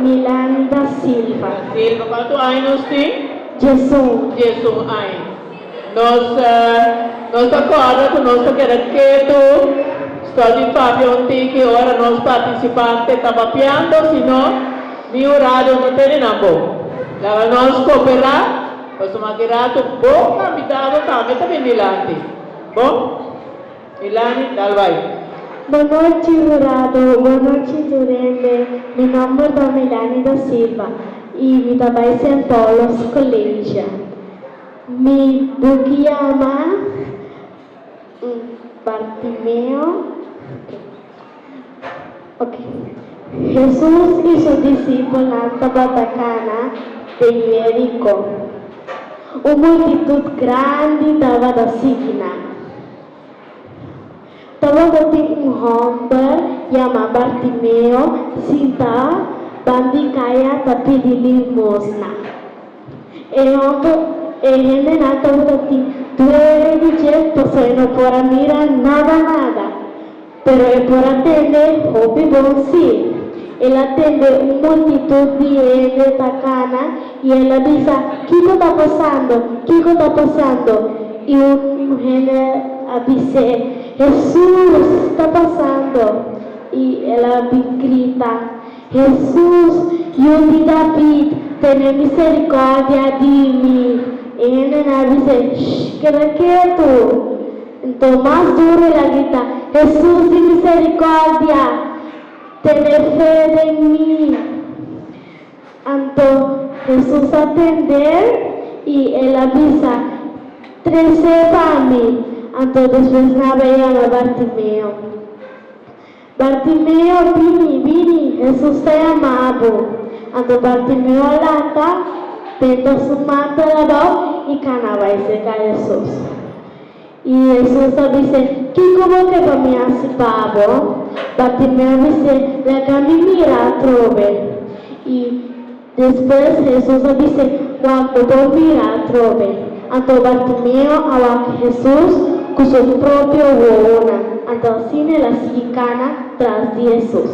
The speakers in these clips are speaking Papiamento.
Milani da Silva. Da Silva, kuantu aña nos tin? 11. 11 aña. Nos nos ta kòrda ku nos ta keda ketu, stòp di papia un tiki ora nos partisipante ta papiando, sino ni hurado no tene nan bo. Laga nos koperá, pasobra aki ratu bo kambitado tambe ta bin dilanti. Bon? Milani, dal bai. Bon nochi hurado, bon nochi tur hende, mi nomber ta Milani da Silva y mi ta bay Sint Paulus College. Mi buki yama Bartimeo. Ok. Hesus i su disipelnan tabata kana den Jeriko. Un multitut grandi tabata sigui nan. Tabata tin un hòmber yamá Bartimeo sintá band'i kaya ta pidi limosna. E hòmber, e hendenan tabata tin duele di dje pasobra e no por a mira nada nada. Pero e por a tende hopi bon sí. El a tende un multitut di hende ta kana i el a bisa, Kiko ta pasando? Kiko ta pasando? I un hende a bis'é, Hesus ta pasando! I el a bin grita, Hesus, Yu di David, tene miserikòrdia di mi! E hendenan a bis'é, Shh, keda ketu! Nto mas duru el a grita, Hesus di miserikòrdia, tene fe den mi! Anto Hesus a tend'é i el a bisa, Tres'é pa mi. Anto despues nan a bai yama Bartimeo. Bartimeo, bini, bini, Hesus ta yama bo. Anto Bartimeo a lanta, benta su mantel abou i kana bai serka Hesus. I Hesus a bis'é, Kiko bo ke pa mi hasi pa bo? Bartimeo a bis'é, Laga mi mira atrobe. I despues Hesus a bis'é, Wak bo por mira atrobe. Anto Bartimeo a wak Hesus ku su propio wowonan, anto asina el a sigui kana tras di Hesus.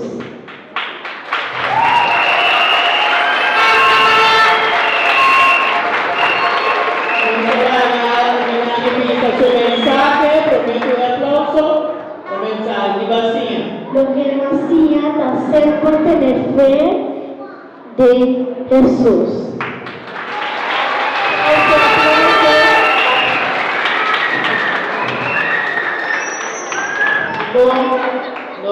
Su mensahe, promé ku e aplauso, e mensahe di Basia. Loke nan a siña ta semper tene fe den Hesus. Bon.